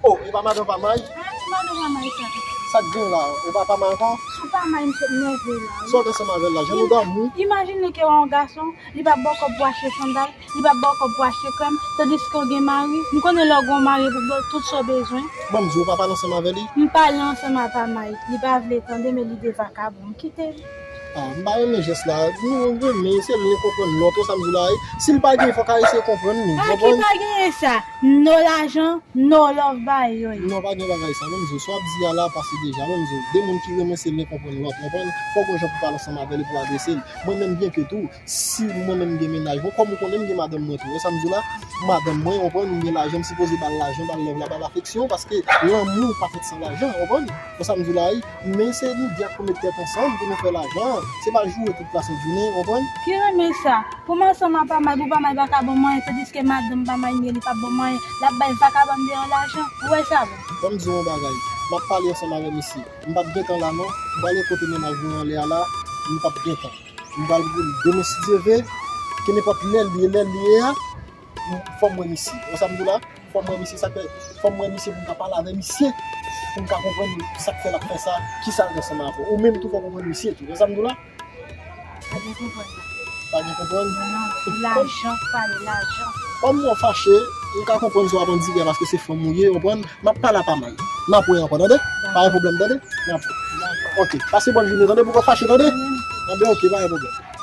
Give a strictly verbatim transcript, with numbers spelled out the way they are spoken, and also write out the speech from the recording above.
Oh, e pa madan pa may? Ah, ki madan pa may sa? Sa k gen la? Ou pa pa may ankò? Sou pa may, m sot nève la, wi. Sa w gen ansanm avè l la? Jan nou dòmi? Imajine ke w yon gason, li pa ba w kòb pou achte sandal, li pa ba w kòb pou achte krèm, tandiske w gen mari. M konnen lè w gen yon mari pou ba w tout sa w bezwen. Ban m di w, ou pa pale ansanm avè li? M pale ansanm a pa may. Li pa vle tande, men li de vakabon. M kite l. Ah, m pa renmen jès la. Nou renmen, se l li konprann lòt, ou sa m di w la, wi. Si l pa gen, fòk a eseye konprann li. Ah, ki pa genyen sa? No lajan, no love ba yo. Non, pa gen bagay sa. Ban m di w, sa w ap di a la pase deja. Ban m di w, de moun ki renmen se l li konprann lòt, konprann? Fòk gon jan pou pale ansanm avè li, pou adrese l. Mwen menm, byen ke tou, si mwen menm gen mennaj mwen, kòm ou konnen m gen madanm mwen tou, wè sa m di w la, madanm mwen, konprann, m gen lajan, m sipoze ba l lajan, ba l love la, ba l afeksyon, paske lanmou pa fèt san lajan, konprann? Wè sa m di w la, wi. Men se nou de ak pou met tèt ansanm pou nou fè lajan. Se pa joure tout lasent jounen, konprann? Ki renmen sa? Pou m ansanm a pa may, pou pa may pa ka ban m anyen, tandiske madanm pa may m ye, li p ap ban m anyen, l ap bay vakabòn deyò lajan. Ou wè sa bon? Ban m di w yon bagay. M ap pale ansanm avè misye. M p ap gentan la non. M prale kote mennaj mwen anlè a la. M p ap gentan. M pral demen si Dye ve. Kenenpòt lè l ye, lè l ye a. Fò m wè misye. Wè sa m di w la? Fò m wè misye, sa k fè, fò m wè misye pou m ka pale avè misye, pou m ka konprann sa k fè l ap fè sa, kisa l gen ansanm avè w. Ou menm tou fò w konprann misye tou. Wè sa m di w la? Pa gen konprann la. Pa gen konprann? Non, non, lajan, pale lajan. Kòm mwen fache, m ka konprann sa w ap andire paske se fanm ou ye, konprann? M ap pale a pa may. N ap wè ankò, tande? Pa gen pwoblèm, tande? N ap wè. Ok, pase bòn jounen, tande, pou w fache, tande? Anben, ok, pa gen pwoblèm.